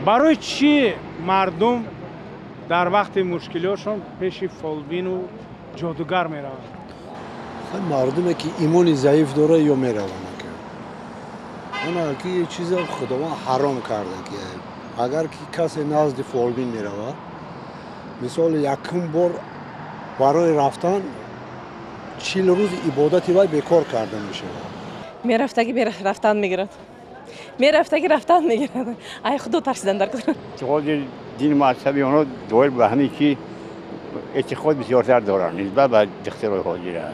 Барои чӣ мардум дар вақти мушкилиҳошон пеши фолбину ҷодугар мераванд? Мардуме ки имони заиф дора ё мераванд. Ана ки чиза Худованд ҳаром карда, ки агар ки касе назди фолбин меравад, мисол, якум бор барои рафтан 40 рӯз ибодати вай бекор карда мешавад. Мерафтагӣ рафтан мегирад, мерафтагӣ рафтан мегирад. Ай, Худо тарсидан дар кор. Эътиқоди дини мазҳаби онҳо доир ба ҳамин ки эътиқод бисёртар доранд нисбат ба духтурои ҳозира.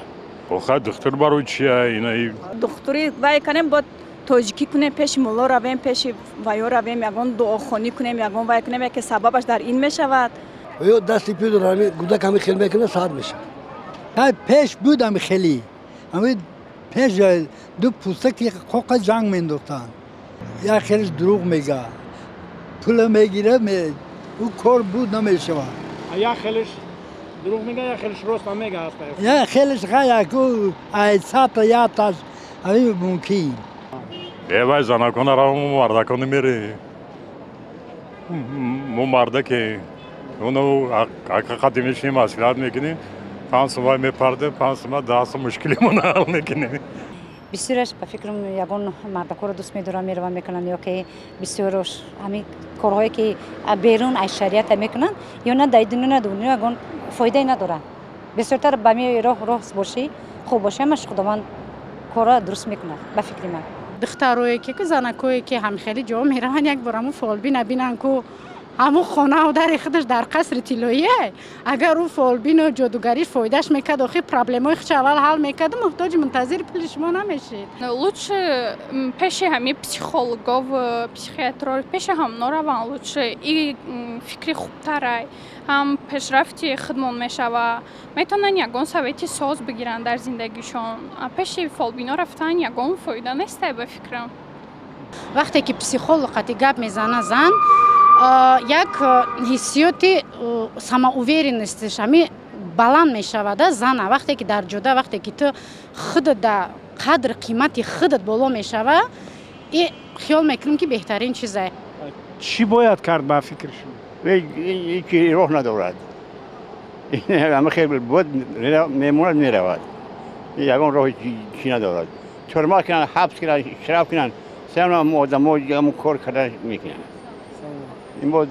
Охир духтур барои чия ина? Духтури вай канем, бод тоҷикӣ кунем, пеши мулло равем, пеши ваё равем, ягон дуохонӣ кунем, ягон вай кунем, яке сабабаш дар ин мешавад. Ё дасти пир ҳами гудак ҳами хел мекунад, саҳат мешавад. Пеш буд ҳами хели, ҳами пеш ду пӯстаки қоқа ҷанг мендохтанд. Як хелиш дурӯғ мега, пула мегира, ӯ кор буд намешавад. Як хелиш дурӯғ мега, як хелиш рост намега. Як хелиш ғаяку айсата яташ ҳами мумкин. Э, вай занакона равам, мардакони мере. Мо мардаке оно ҳақиқати мешинем, маслиҳат мекунем, 5 сум вай мепарде, 5 сума, 10 сум мушкилимона ҳал мекунем. Бисёраш, ба фикрам, ягон мардакоро дӯст медоранд, мераванд, мекунанд, ё ки бисёрош ҳамин корҳое ки берун аз шариата мекунанд, ё на дар дунё, на дунё ягон фоидае надоранд. Бисёртар ба ми роҳ рост бошӣ, хуб бошӣ, ҳамаш Худованд корро дуруст мекунад, ба фикри ман. Духтарое ки, занакое ки ҳамхели ҷо мераванд, як бор ҳамун фолбина бинанд ку, ҳамун хонау дари худаш дар қасри тиллоие. Агар ӯ фолбину ҷодугариш фоидаш мекард, охир проблемаи худш аввал ҳал мекарду муҳтоҷи мунтазири пули шумо намешид. Лучше пеши ҳами психологов, психиатро, пеши ҳамно раванд лучше. И фикри хубтарай, ҳам пешрафти худмон мешава, метавонанд ягон совети соз бигиранд дар зиндагишон. Пеши фолбино рафтан ягон фоида нестай, ба фикрам. Вақте ки психолог қати гап мезана зан, як ҳиссиёти самоуверенностиш ҳами баланд мешавада зана. Вақте ки дар ҷода, вақте ки ту худат да қадр қимати худат боло мешава, и хиёл мекунем, ки беҳтарин чизе. Чӣ бояд кард, ба фикри шумо? Ҳеҷ роҳ надорад, ҳама хел буд, мемонад, меравад, ягон роҳи чӣ надорад. Тюрьма кунанд, ҳабс кунанд, штраф кунанд, сам одамо кор карда мекунанд. Ин боз.